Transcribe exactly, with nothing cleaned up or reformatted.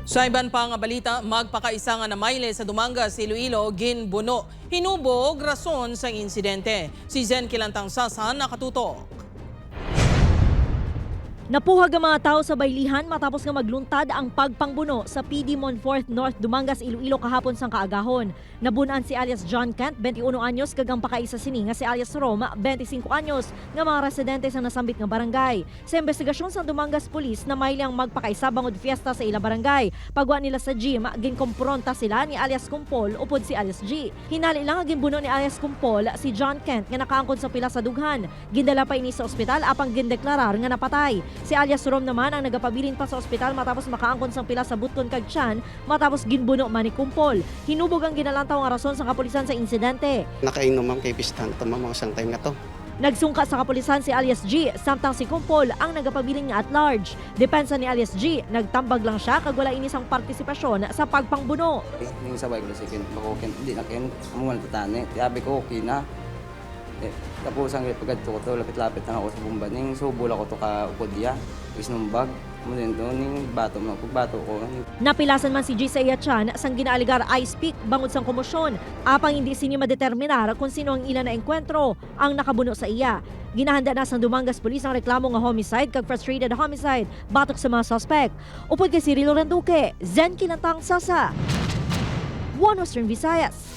Sa iban pa nga balita, magpakaisa nga namayle sa Dumangas, Iloilo, ginbuno. Hinubog rason sang insidente. Si Zen Kilantang Sasa nakatutok. Napuhag ang mga tawo sa baylihan matapos nga magluntad ang pagpangbuno sa P D Monforth North, Dumangas, Iloilo kahapon sang kaagahon. Nabun-an si alias John Kent, twenty-one anyos, kag ang pakaisa sini nga si alias Rom, twenty-cinco anyos, nga mga residente sa nasambit nga barangay. Sa imbestigasyon sang Dumangas Police, namayle ang magpakaisa bangod fiesta sa ila barangay. Pagwa nila sa gym, ginkompronta sila ni alias Kumpol upod si alias G. Hinali lang nga ginbuno ni alias Kumpol si John Kent nga nakaangkon sang pila sa dughan. Gindala pa ini sa ospital apang gindeklarar nga napatay. Si alias Rom naman ang nagapabilin pa sa ospital matapos makaangkon sang pila sa butlon kag tiyan matapos ginbuno man ni Kumpol. Hinubog ang ginalantaw nga rason sa kapulisan sa insidente. Nakainom, ma'am, kay pistahan to, ma'am, ang sang time na to. Nagsungka sa kapulisan si alias G, samtang si Kumpol ang nagapabilin nga at large. Depensa ni alias G, nagtambag lang siya kag wala ini sang partisipasyon sa pagpangbuno. Eh, ning sabay ko si Ken, bako Ken, di na Ken, amo man tatani. Tiabi ko, okay na. Eh, tapos ang pagkadto ko to, lapit-lapit na ako sa bomba. Ning subol ako to ka ukod iya, isnumbag. Mo din to, ning bato mo, pagbato ko. Napilasan man si G sa iya tiyan sang ginaaligar ice pick bangod sang komosyon. Apang hindi sini madeterminar kung sino ang ila naengkwentro ang nakabuno sa iya. Ginahanda na sang Dumangas Police ang reklamo nga homicide kag frustrated homicide batok sa mga suspect. Upod kay Cirilo Randuque, Zen Kilantang, Sasa, One Western Visayas.